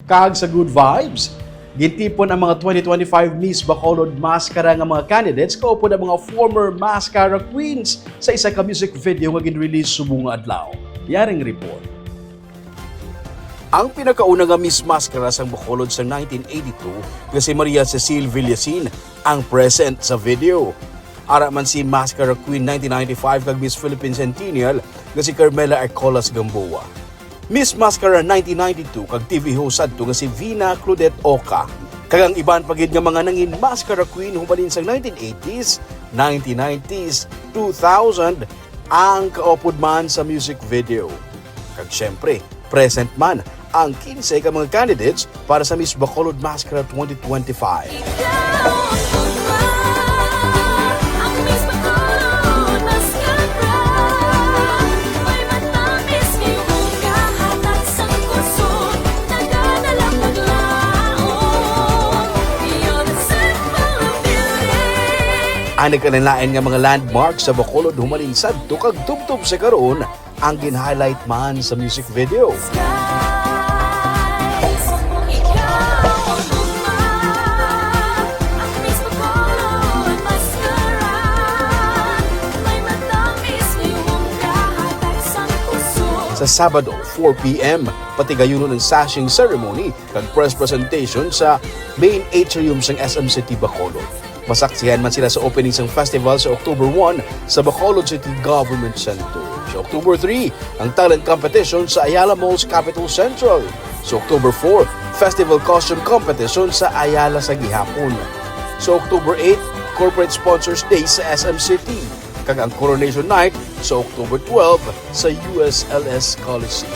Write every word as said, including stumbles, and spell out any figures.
Kag sa good vibes, gintipon ang mga twenty twenty-five Miss Bacolod Mascara nga mga candidates, kaupod ang mga former mascara queens sa isa ka music video nga gin-release subong nga adlaw. Yaring report. Ang pinakauna nga Miss Mascara sang Bacolod sa nineteen eighty-two nga si Maria Cecile Villasin ang present sa video. Ara man si Mascara Queen nineteen ninety-five kag Miss Philippine Centennial nga si Carmela Arcolas Gamboa. Miss Mascara nineteen ninety-two kag T V host sadto nga si Vina Claudette Oca. Kag ang iban pa gid nga mga nangin Mascara Queen humalin sang nineteen eighties, nineteen nineties, two thousand, ang kaupod man sa music video. Kag syempre, present man ang kinse ka mga candidates para sa Miss Bacolod Mascara twenty twenty-five. Ikaw ang gugma, ang Miss Bacolod Mascara. May matamis ngayong kahatak sang kusog, nagadalang paglaom. You're the symbol of beauty. Ang nagkalain-lain nga mga landmark sa Bacolod humalin sadto kag tubtob sa karon ang gin-highlight man sa music video. Sa Sabado, four p.m., patigayunon ang sashing ceremony kag press presentation sa main atrium sang S M City Bacolod. Masaksihan man sila sa opening sang festival sa October one sa Bacolod City Government Center. Sa October three, ang talent competition sa Ayala Mall's Capitol Central. Sa October four, festival costume competition sa Ayala sa gihapon. Sa October eight, corporate sponsors day sa S M City. Kag ang coronation night sa October twelve sa U S L S Coliseum.